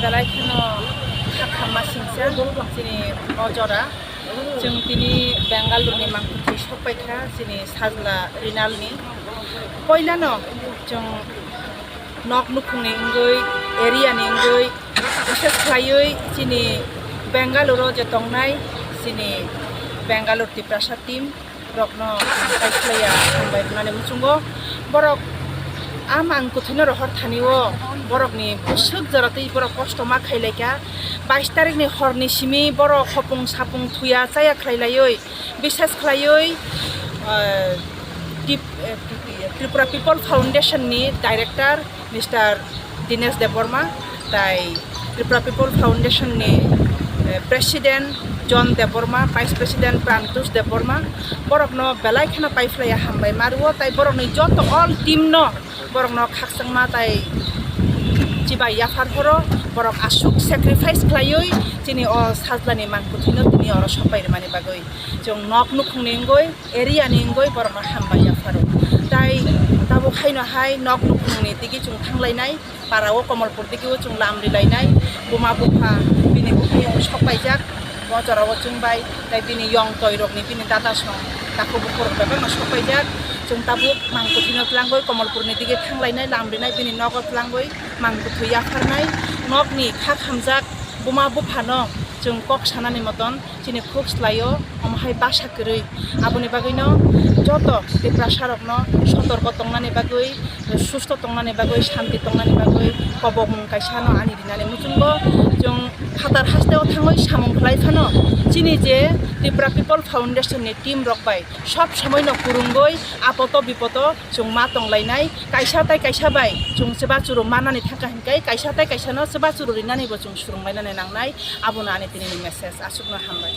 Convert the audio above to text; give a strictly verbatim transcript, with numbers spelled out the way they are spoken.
Belai kheno kha khamma singcha chini o jora. Chwng tini Bangalore ni mangkukthwi sokpaikha chini sajla Rinal ni. Poilano chwng nok nukhungni wngwi, area ni wngwi, bises khlaiwi chini Bangalore o je tongnai chini Bangalore Tiprasa team rokno kaislaiya hambai rwnani muchungo. Borok a mangkukthwino rohor thani o borokni bwswk jora twi borok kosto ma khailaikha. Bais tarikni horni simi borok hopung sapung thuya chaya khlailaiwi, bises khlaiwi, ah, Tip-, eh, T P, Tripura People Foundation ni director Mister Dinesh Debbarma, tai Tripura People Foundation ni, eh, President John Debbarma, Vice President Prantush Debbarma, borokno belai kheno paiphlaiya hambai ma rwo, tai borokni joto all team no borokno khakchangma tai chibai yaphar phoro, borok aswk sacrifice khlaiwi chini o sajlani mangkukthwino tini oro sokpai rwmani bagwi. Chwng nok nukhungni wngwi, area ni wngwi borokno hambai yapharo. Tai tabuk haino hai nok nukhungni digi chwng thanglainai, para o Komolpur digi o chwng lam rilainai, buma bupha bini bukhuyung sokpaijak, o jora o chwng bai, tai bini yong toi rokni bini dada song takhuk bukhuk rok bebakno sokpaijak. Chwng tabuk mangkukthwino tlangwi Komolpurni digi thanglainai, lam rinai, bini nogo tlangwi mangkukthwi yapharnai, nokni kha khamjak buma buphano chwng kok sanani moton chini khuk slaio, omo hai basa kwrwi. Aboni bagwino joto Tiprasa rokno sotorko tongnani bagwi, susto tongnani bagwi, shanti tongnani bagwi kobokmung kaisano ani rinani muchungo. Chwng phatar hasteo thangwi samung khlai phano chini je Tripura People Foundation ni team rok bai sob somoi no kwrwngwi apoto bipoto chwng ma tonglainai. Kaisa tai kaisa bai chwng chubachu rw manani thangkha hinkai kaisa tai kaisa no chubachu rw rinani bo chwng swrwnglainani nangnai. Abono ani tini ni message. Aswkno hambai.